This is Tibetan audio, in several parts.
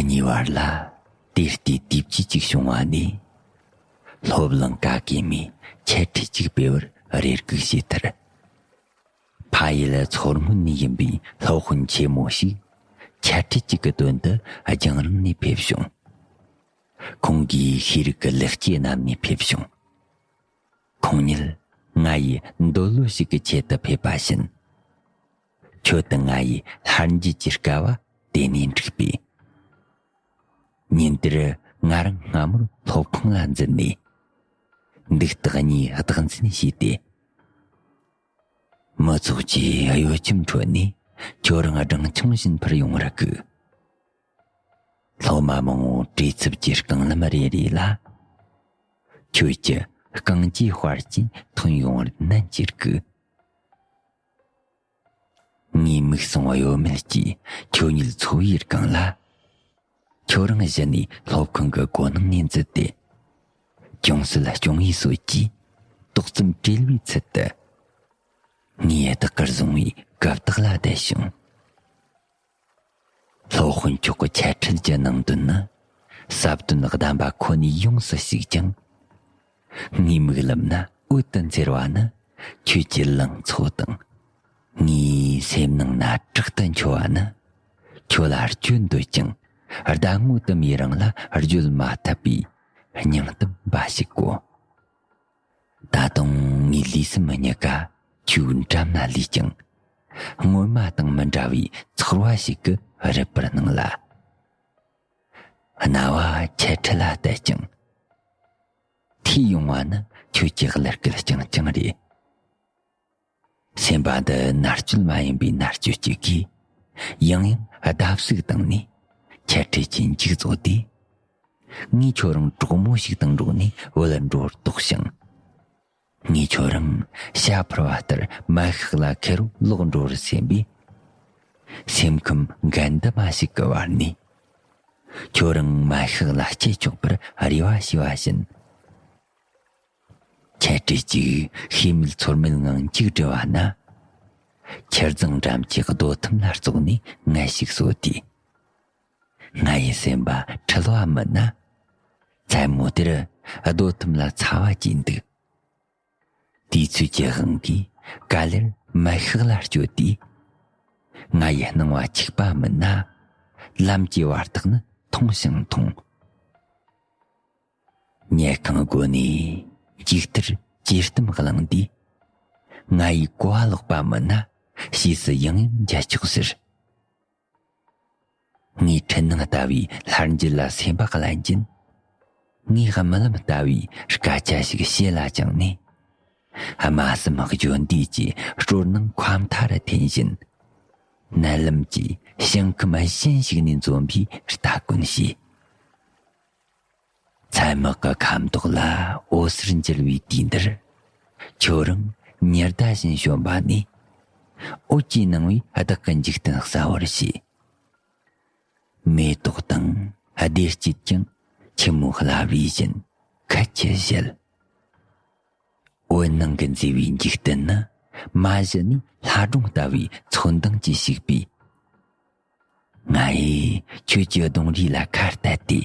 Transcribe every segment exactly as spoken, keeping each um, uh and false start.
གཉིས་བར་ལ་དེ་ལྟའི་དུས་བཅད་ཅིག་བྱུང་བ་ནས། སློབ་གླིང་ག་གེ་མོས་འཆད་ཁྲིད་ཅིག་སྤེལ་བར་རེ་སྒུག་བྱས་མཐར། ཕ་ཡུལ་མཚོ་སྔོན་ནས་ཡིན་པའི་སློབ་དཔོན་ཆེན་མོ་ཞིག་འཆད་ཁྲིད་ཅིག་གི་དོན་དུ་རྒྱང་རིང་ནས་ཕེབས་བྱུང་། ཁོང་གིས་ཤེས་རིག་གི་ལེགས་སྐྱེས་བསྣམས་ནས་ཕེབས་བྱུང་། ཁོང་ཉིད་ང་ཡི་འདོད་བློ་ཞིག་གི་ཆེད་དུ་ཕེབས་པ་བཞིན། ཁྱོད་དང་ང་ཡི་ལྷར་འབྱེད་ཀྱི་དཀའ་བ་དེ་ནས་འགྲིག་པས། ཉིན་དེར་ང་རང་སྔ་མོར་སློབ་ཁང་ལ་འཛུལ་ནས། འདུག་སྟེགས་གཉིས་བདག་འཛིན་བྱས་ཏེ། མི་ཚོགས་ཀྱི་གཡོ་ཁྱིམ་ཁྲོད་ནས་ཁྱོད་རང་སྦྲང་ཆུང་བཞིན་འཕུར་ཡོང་བར་སྒུག། སློབ་མ་མང་བོ་བྲེལ་འཚུབ་ཀྱི་རྐང་ལམ་རེ་རེ་ལ། ཁྱོད་ཀྱི་རྐང་རྗེས་དཔར་གྱིས་ཐོན་ཡོང་བར་ནན་གྱིས་སྒུག། ངའི་མིག་ཟུང་གཡོ་མེད་ཀྱིས་ཁྱོད་ཉིད་འཚོ་བའི་སྒང་ལ། ཁྱོད་རང་གཞི་ནས་སློབ་ཁང་གི་སྒོ་ནང་ནས་འཛུལ་ཏེ། ཅུང་ཟད་སྐྱོ་ངལ་གསོ་གྱིས་ཏོག་ཙམ་བྲེལ་བའི་ཚུལ་དུ། ངའི་བདག་གིར་བཟུང་བའི་རྐུབ་སྟེགས་ལ་བསྡད་བྱུང་། སློབ་དཔོན་མཆོག་གི་འཆད་ཁྲིད་ཀྱི་ནང་དོན་ནི་ཟབ་དོན་གདམས་པ་ཁོ་ནས་ཡོངས་སུ་ཞུགས་ཀྱང་། ངའི་མིག་ལམ་ན་འོད་དུ་འཚེར་བ་ནི་ཁྱོད་ཀྱི་ལང་ཚོ་དང་། ངའི་སེམས་ནང་ན་དྲག་ཏུ་འཕྱོ་བ་ནི་ཁྱོད་ལ་སྐྱོན་འདོད་ཀྱང་ཟླ་ངོ་དུ་མའི་རིང་ལ་བརྗོད་མ་ཐུབ་པའི་སྙིང་གཏམ་འབའ་ཞིག་གོ། ད་དུང་ངའི་ལུས་སེམས་གཉིས་ཀ་ཁྱོའི་འགྲམ་ན་ལུས་ཀྱང་། སྔོན་མ་དང་མི་འདྲ་བའི་ཚོར་བ་ཞིག་གིས་རུབ་པར་སྣང་ལ། རྣ་བ་འཆད་ཁྲིད་ལ་གཏད་ཅིང་། ཐོས་ཡོང་བ་ནི་ཁྱོད་ཀྱི་གླུ་སྐད་རྐྱང་རྐྱང་རེད། སེམས་པ་འདི་མནར་གཅོད་མ་ཡིན་པའི་མནར་གཅོད་ཅིག་གིས་ཡང་ཡང་བརྡབ་གསིག་བཏང་ནས་འཆད་ཁྲིད་ཀྱི་མཇུག་རྫོགས་དུས། ངས་ཁྱོད་རང་གྲོགས་མོ་ཞིག་དང་འགྲོགས་ནས་བུད་འགྲོ་བར་དོགས་ཤིང་། ངས་ཁྱོད་རང་བྱ་འཕུར་བ་ལྟར་མལ་ཤག་ལ་ཁེར་རོ་ལོག་འགྲོ་བར་སེམས་པས། སེམས་ཁམས་འགལ་འདུ་མ་ཞིག་གི་བར་ནས། ཁྱོད་རང་མལ་ཤག་ལ་སྐྱེལ་ཆོག་པར་རེ་བ་ཞུས་པ་བཞིན། འཆད་ཁྲིད་ཅིག་ཤེས་མེད་ཚོར་མེད་ངང་མཇུག་བསྒྲིལ་བ་ན། ཁྱི་རྫིང་འགྲམ་གྱི་རྡོ་ཐུམ་ལ་བཙོག་ནས་ངལ་ཞིག་གསོ་དུས། ང་ཡི་སེམས་པ་འཁྲུལ་བ་མིན་ན། མཚན་མོ་དེར་རྡོ་ཐུམ་ལ་ཚ་བ་གྱིས་འདུག། དུས་ཚོད་ཀྱི་དབང་གིས་ག་ལེར་མལ་ཤག་ལ་བསྐྱོད་དུས། ང་ཡི་སྣང་བ་འཁྱུག་པ་མིན་ན། ལམ་གྱི་བར་ཐག་ནི་ཐུང་ཞིང་ཐུང་། ཉལ་ཁང་སྒོ་ནས་མཇུག་མཐར་ཇེ་བརྟན་བླངས་དུས། ང་ཡི་གོ་བ་ལོག་པ་མིན་ན་ཕྱིས་སུ་ཡང་ཡང་མཇལ་ཆོག་ཟེར། ངའི་འཕྲུལ་སྣང་ལྟ་བུའི་ལྷར་འབྱེད་ལ་སེམས་པ་བརླན་ཅིང་། ངའི་རྨི་ལམ་ལྟ་བུའི་སྐད་ཆ་ཞིག་བཤད་ལ་བཅངས་ནས། རྨ་གསུམ་བརྗོད་འདས་ཀྱི་སྤྲོ་སྣང་ཁ་མཐའ་རུ་འཐེན་བཞིན། མནལ་ལམ་གྱི་ཞིང་ཁམས་གཞན་ཞིག་ནས་འཛོམས་པའི་ལྟ་གོན་བྱས། མཚན་དམག་གི་ཁ་མདོག་ལ་འོད་ཟེར་འགྱུར་བའི་དུས་འདིར། ཁྱོད་རང་ཉི་ཟླ་བཞིན་བྱོན་པ་ནས། འོད་ཀྱིས་སྣང་བའི་བདག་གི་འཇིག་རྟེན་གསལ་བར་བྱས། མེ་ཏོག་དང་བདེ་སྐྱིད་ཀྱང་ཆེན་མོ་བླ་བའི་བཞིན་ཁད་ཀྱིས་བཞད། འོད་སྣང་གིས་མཛེས་པའི་འཇིག་རྟེན་ནི། མ་གཞི་ནས་ལྷ་སྒྲུང་ལྟ་བུའི་ཚོན་མདངས་ཀྱིས་བཤིག་པས། ང་ཡིས་ཁྱོད་ཀྱི་གདོང་རིས་ལ་ཁ་གཏད་དེ།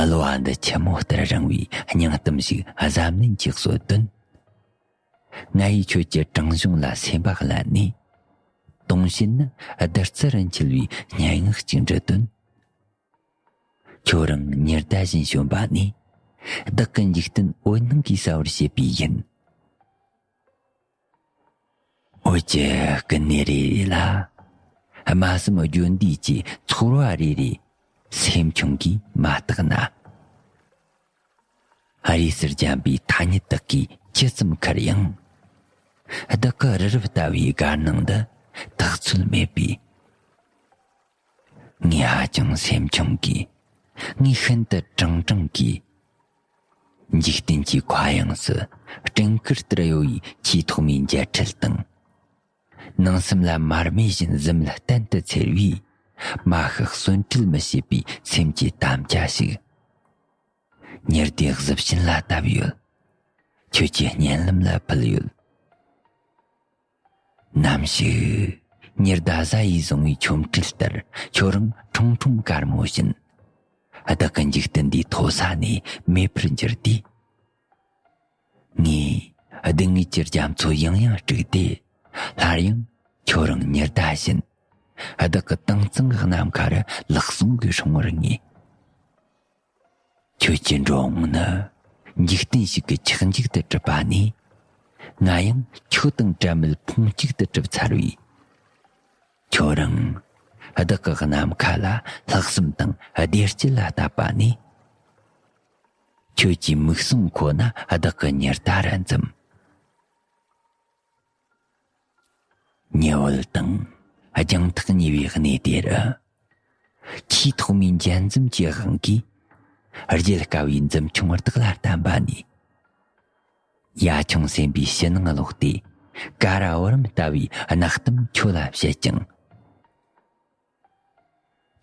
གློ་བ་འདི་ཆུ་མོ་ལྟར་རིང་བའི་སྙིང་གཏམ་ཞིག་གཟབ་ནན་གྱིས་གསོལ་དོན། ང་ཡིས་ཁྱོད་ཀྱི་བྲང་གཞུང་ལ་སེམས་པ་བརླན་ནས། དུང་ཞེན་ནི་བདུད་རྩི་རུ་འཁྱིལ་བའི་སྙན་ངག་ཅིག་འབྲི་དོན། ཁྱོད་རང་ཉི་ཟླ་བཞིན་བྱོན་པ་ནས། བདག་གི་འཇིག་རྟེན་འོད་སྣང་གིས་གསལ་བར་བྱེད་པའི་ཡིན། འོད་ཀྱི་སྐུ་སྣེ་རེ་རེ་ལ། རྨ་གསུམ་བརྗོད་འདས་ཀྱི་ཚོར་བ་རེ་རེ་སེམས་ཆུང་གིས་མ་བརྟགས་ན། རིས་སུ་འཇམ་པའི་ཐ་སྙད་དག་གིས་ཇི་ཙམ་ཁུར་ཡང་། བདག་གི་རི་རབ་ལྟ་བུའི་དགའ་སྣང་འདི་ཐག་ཚོད་མེད་པས། ངས་ཧ་ཅང་སེམས་ཆུང་གིས། ངས་ཤིན་ཏུ་དྲང་དྲང་གིས། འཇིག་རྟེན་གྱི་མཁའ་དབྱིངས་སུ་སྤྲིན་དཀར་ལྟར་གཡོ་བའི་ཆེས་ཐོག་མའི་མཇལ་འཕྲད་དང་། ནང་སེམས་ལ་མར་མེ་བཞིན་གཟིམ་ལ་གཏན་དུ་འཚེར་བའི་མ་ཤི་གསོན་བྲལ་མི་བྱེད་པའི་སེམས་ཀྱི་དམ་བཅའ་ཞིག། ཉི་ཟླའི་གཟི་བྱིན་ལ་བཏབ་ཡོད། ཁྱོད་ཀྱི་སྙན་ལམ་ལ་ཕུལ་ཡོད། ནམ་ཞིག་ ཉི་ཟླ་གཟའ་ཡིས་བཟུང་བའི་ཆོ་འཕྲུལ་ལྟར། ཁྱོད་རང་ཁྲུང་ཁྲུང་དཀར་མོ་བཞིན། བདག་གི་འཇིག་རྟེན་འདིའི་མཐོ་ས་ནས་མེད་པར་འགྱུར་དུས། ངས་སྡུག་བསྔལ་གྱི་རྒྱ་མཚོ་ཡང་ཡང་དཀྲུགས་ཏེ། སླར་ཡང་ཁྱོད་རང་ཉི་ཟླ་བཞིན། བདག་གི་དྭངས་གཙང་གི་ནམ་མཁའ་རུ་ལག་ཟུང་གིས་སྲུང་བར་ངེས། ཁྱོད་ཀྱི་འགྲོ་འོང་ནི་འཇིག་རྟེན་ཞིག་གི་ཆགས་འཇིག་ཏུ་གྲུབ་པ་ནས། ང་ཡང་ཁྱོད་དང་བྲལ་མེད་ཕུང་གཅིག་ཏུ་གྲུབ་ཚར་བས། ཁྱོད་རང་བདག་གི་ནམ་མཁའ་ལ་ལྷག་བསམ་དང་བདེ་སྐྱིད་ལ་བཏབ་པ་ནས། ཁྱོད་ཀྱི་མིག་ཟུང་ཁོ་ན་བདག་གི་ཉི་ཟླ་རུ་འཛུམ། ཉི་འོད་དང་རྒྱང་ཐག་ཉེ་བའི་གནས་དེ་རུ། ཆེས་ཐོག་མའི་འཇའ་འཛུམ་གྱི་དབང་གིས། རྒྱལ་དཀའ་བའི་འཛུམ་ཆུང་བདག་ལ་བསྟན་པ་ནས། ཡ་ཆུང་སེམས་པའི་ཕྱི་ནང་ཀློག་སྟེ། ཀ་ར་བུ་རམ་ལྟ་བུའི་གནག་གཏམ་ཁྱོད་ལ་བཤད་ཅིང་།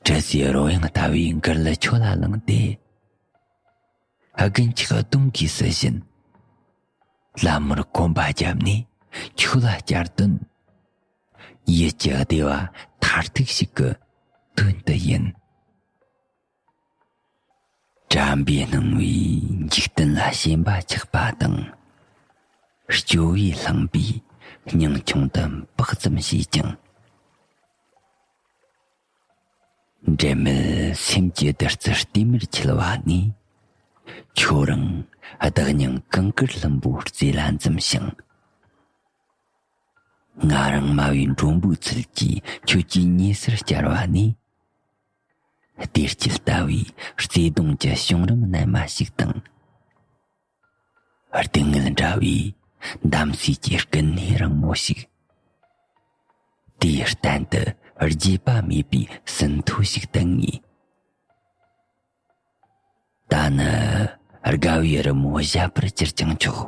དྲི་ཟའི་རོལ་དབྱངས་ལྟ་བུའི་མགུར་གླུ་ཁྱོད་ལ་བླངས་ཏེ། དགུན་ཆགས་གདོང་གི་སྲིད་བཞིན། ལད་མོར་གོམ་པ་བརྒྱབ་ནས་ཁྱོད་ལ་བསྐྱར་དོན། ཡིད་ཀྱི་བདེ་བ་མཐར་ཐུག་ཞིག་གི་དོན་དུ་ཡིན། དྲན་པའི་སྣང་བས་འཇིག་རྟེན་ལ་ཞེན་པ་ཆགས་པ་དང་། སྐྱོ་བས་བསླངས་པའི་སྙིང་ཆུང་དུ་བག་ཙམ་བྱས་ཀྱང་། འབྲལ་མེད་སེམས་ཀྱི་བདུད་རྩི་ལྟེམ་མེར་འཁྱིལ་བ་ནས། ཁྱོད་རང་བདག་སྙིང་གངས་དཀར་ལྷུན་པོའི་རྩེ་ལ་འཛུམ་ཞིང་། ང་རང་སྨྲ་བའི་མགྲོན་པོའི་ཚུལ་གྱིས་ཁྱོད་ཀྱི་ཉེ་སར་བཅར་བ་ནས། བདེ་སྐྱིད་ལྟ་བུའི་བརྩེ་གདུང་གི་བྱུང་རིམ་རྣལ་མ་ཞིག་དང་། སྡུག་བསྔལ་འདྲ་བའི་འདམ་ཟེགས་ཀྱི་སྐུད་སྣེ་རིང་མོ་ཞིག་དེའི་གཏན་དུ་རྒྱས་པ་མེད་པའི་ཟིན་ཐོ་ཞིག་ཏུ་ངེས། ད་ནི་དགའ་བའི་རི་མོ་བཞད་པར་གྱུར་ཀྱང་ཆོག་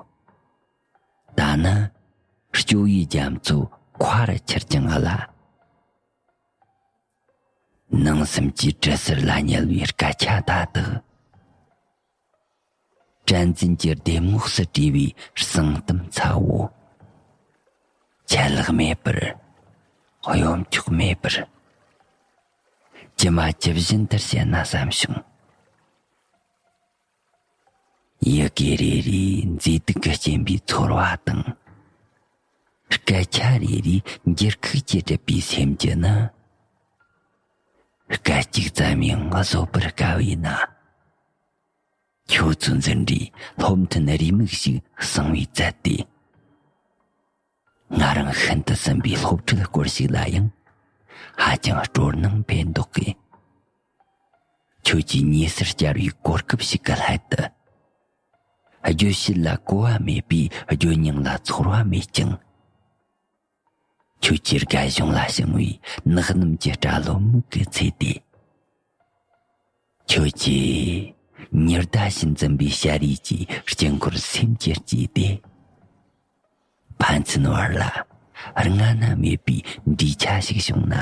ད་ནི་སྐྱོ་བའི་རྒྱ་མཚོ་མཁའ་རུ་ཁྱེར་ཀྱང་གླ། ནང་སེམས་ཀྱི་དྲི་ཟར་ལ་བསྙལ་བའི་སྐད་ཆ་མཐའ་དག་དྲན་འཛིན་གྱི་ལྡེམ་ངོགས་སུ་བྲིས་པའི་གསང་གཏམ་ཚ་བོ། ཆད་ལྷག་མེད་པར། གཡོ་འཁྱོག་མེད་པར། ཇི་མ་ཇི་བཞིན་དུ་བཤད་ན་བསམ་བྱུང་། ཡི་གེ་རེ་རེའི་མཛེས་སྡུག་གི་སྐྱེན་པའི་ཚོར་བ་དང་། སྐད་ཆ་རེ་རེའི་འགྱུར་ཁུག་གིས་བསྒྲིབས་པའི་སེམས་ཀྱི་ནི། སྐད་ཅིག་ཙམ་ཡང་བཟོད་པར་དཀའ་བས་ན། ཁྱོད་ཚོའི་འཛིན་གྲྭའི་སློབ་ཐུན་རེའུ་མིག་ཞིག་གསང་བའི་ཚད་དེ། ང་རང་ཤིན་ཏུ་སིམ་པའི་སློབ་ཁྲིད་སྐོར་ཞིག་ལ་ཡང་ཧ་ཅང་སྤྲོ་སྣང་འཕེལ་མདོག་གིས། ཁྱོད་ཀྱི་ཉེ་སར་བཅར་བའི་གོ་སྐབས་ཤིག་གི་སླད་དུ། བརྗོད་བྱེད་ལ་གོ་བ་མེད་པས་བརྗོད་སྙིང་ལ་ཚོར་བ་མེད་ཅིང་། ཁྱོད་ཀྱི་རྒ་གཞུང་ལ་བྱིང་བའི་ནགས་གནམ་གྱི་སྐྲ་ལོ་མིག་གི་ཚེ་དེ། ཁྱོད་ཀྱིས་ཉི་ཟླ་བཞིན་འཛུམ་པའི་ཞལ་རས་ཀྱིས་དཀྱིལ་འཁོར་སེམས་ཀྱིས་བརྩིས་ཏེ། ཕན་ཚུན་བར་ལ་སྔ་ན་མེད་པའི་འདྲིས་ཆ་ཞིག་བྱུང་ན།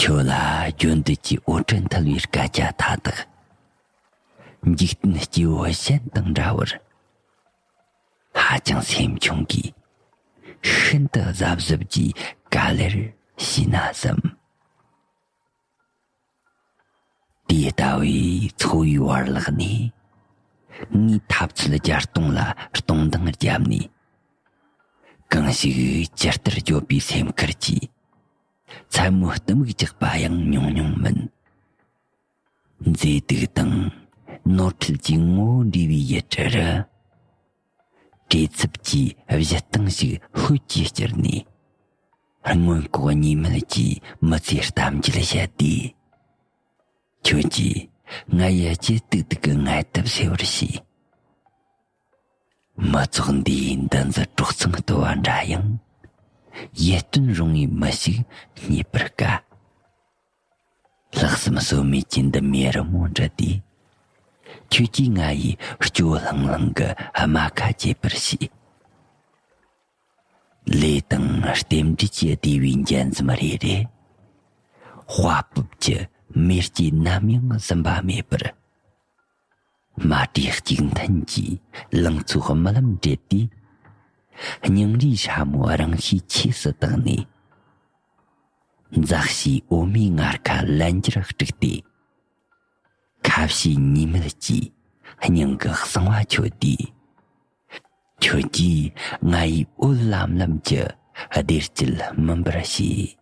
ཁྱོད་ལ་རྒྱུན་དུ་གྱི་འོད་སྤྲིན་འཐིལ་བའི་སྐད་ཆ་མཐའ་དག་འཇིག་རྟེན་སྐྱེ་བོ་གཞན་དང་འདྲ་བར། ཧ་ཅང་སེམས་ཆུང་གིས་ཤིན་ཏུ་གཟབ་གཟབ་ཀྱིས་ག་ལེར་ཤེས་ན་བསམ། དེ་ལྟ་བུའི་འཚོ་བའི་བར་ལག་ནས། ངའི་ཐབས་ཚུལ་བརྒྱ་སྟོང་ལ་སྟོང་འདང་བརྒྱབ་ནས། གང་ཞིག་ཇི་ལྟར་བརྗོད་པའི་སེམས་ཁུར་གྱིས། མཚན་མོའི་གཏི་མུག་བཅག་པ་ཡང་ཉུང་ཉུང་མིན། མཛེས་སྡུག་དང་ནོར་འཁྲུལ་གྱི་ངོ་བོ་འདྲེས་པའི་ཡུལ་གྲུ་རུ། བྲེལ་འཚུབ་ཀྱི་བཞུད་སྟངས་ཤིག་ལྷོད་ཀྱིས་བསྐྱུར་ནས། སྔོན་འགོག་གཉིས་མེད་ཀྱི་མི་ཚེའི་གཏམ་རྒྱུད་བཤད་དུས། ཁྱོད་ཀྱིས་ང་ཡི་ལྕེ་ཏིག་ཏིག་གི་ངལ་དུབ་སེལ་བར་བྱས། མི་ཚོགས་འདིའི་འདུ་འཛི་གྲོག་ཚང་ལྟོ་བ་འདྲ་ཡང་། ཡིད་རྟོན་རུང་བའི་མི་ཞིག་རྙེད་པར་དཀའ། ལྷག་བསམ་ཟོལ་མེད་ཀྱི་འདི་མོའི་རི་མོ་འབྲི་དུས། ཁྱོད་ཀྱིས་ང་ཡི་སྐྱོ་ལྷང་ལྷང་གི་རྨ་ཁ་བརྗེད་པར་བྱས། ལས་དང་རྟེན་འབྲེལ་གྱི་བདེ་བའི་འགྱེད་འཛུམ་རེ་རེ། དཔའ་སྤོབས་ཀྱི་མེ་ལྕེ་ནམ་ཡང་ཟིན་པ་མེད་པར། མ་བྲོས་གཅིག་མཐུན་གྱིས་ལང་ཚོའི་རྨི་ལམ་བྲིས་ཏེ། སྙིང་རུས་སྲ་མོའི་རང་གཤིས་ཆས་སུ་བཏང་ནས། མཛའ་བཤེས་འོ་མའི་ངར་ཁ་ལན་བརྒྱར་དཀྲུགས་ཏེ། ཁ་བཤད་ཉེས་མེད་ཀྱི་སྙིང་གི་གསང་བ་ཁྱོད་དེས། ཁྱོད་ཀྱིས་ང་ཡི་འོད་ལམ་ལམ་གྱི་བདེ་སྐྱིད་སྨིན་པར་བྱེད།